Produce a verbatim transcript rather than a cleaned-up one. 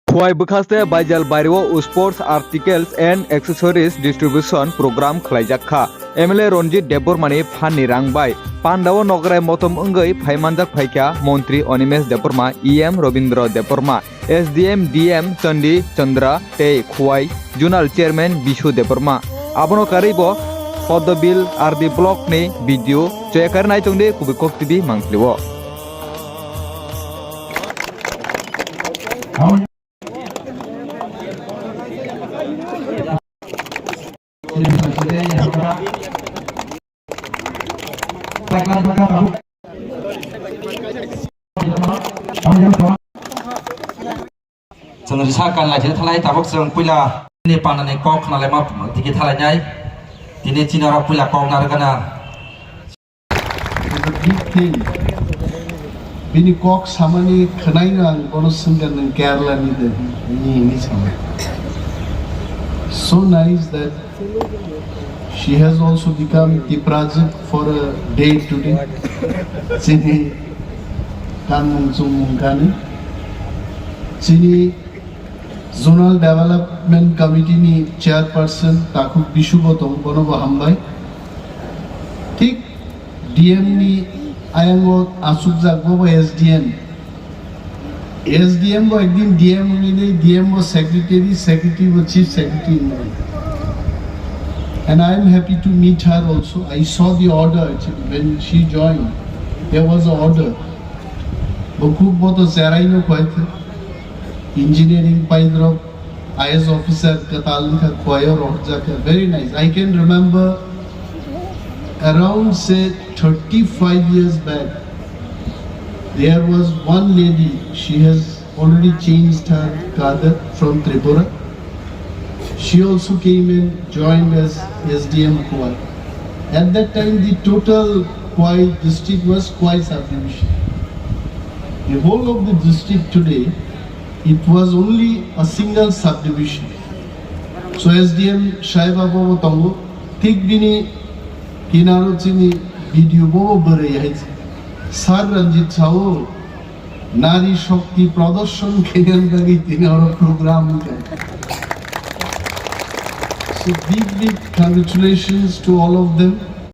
Khowai bwkhaste Baijal Bario Sports Articles and Accessories Distribution Program khwlaijak kha. M L A Ranjit Debbarmani phanni rang bai pandao nokrai motom wngwi phaimanjak phaikha Montri Animesh Debbarma, E M Robindra Debbarma, S D M, D M Chandi Chandra tei Khowai Zonal Chairman Bishu Debbarma. Abono karwi bo Poddobil R D Block ni B D O. Choyakar naitongdi kubui kok T V mangpili o. Chwng risa kan lai thai thalai tabuk chwng puila ni panani kok khna lai ma digi thalai nai. Tini chini oro puila kok narwkana. It's a big thing. Bini kok samani khwnaino ang bono swngkha nwng Kerala ni de, ni, ni sama. So nice that she has also become Tiprajwk for a day today. Chini kanmung chumung kani. Chini Zonal Development Committee ni chairperson Takhuk Bishu bo tong, bono bo hambai. Thik D M ni ayango asukjak bo bo S D M. S D M bo ekdin D M wngwi de, D M bo secretary, secretary bo chief secretary wngwi. And I am happy to meet her also. I saw the order actually when she joined. There was a order. Bo khub bo to cherai no khwai khe. Engineering paidrop, I A S officer kwtal wngkha, Khowai o rohorjak kha. Very nice. I can remember around, say, thirty-five years back, there was one lady, she has already changed her cadre from Tripura. She also came and joined as S D M Khowai. At that time, the total Khowai district was Khowai subdivision. The whole of the district today, it was only a single subdivision. So S D M Shaiba Bobo tongo, thik bini kinaro chini B D O Bobo bwrwi hai. Sir Ranjit sao, nari shokti prodorshon khainani bagwi tini oro program wngkha. So big, big congratulations to all of them.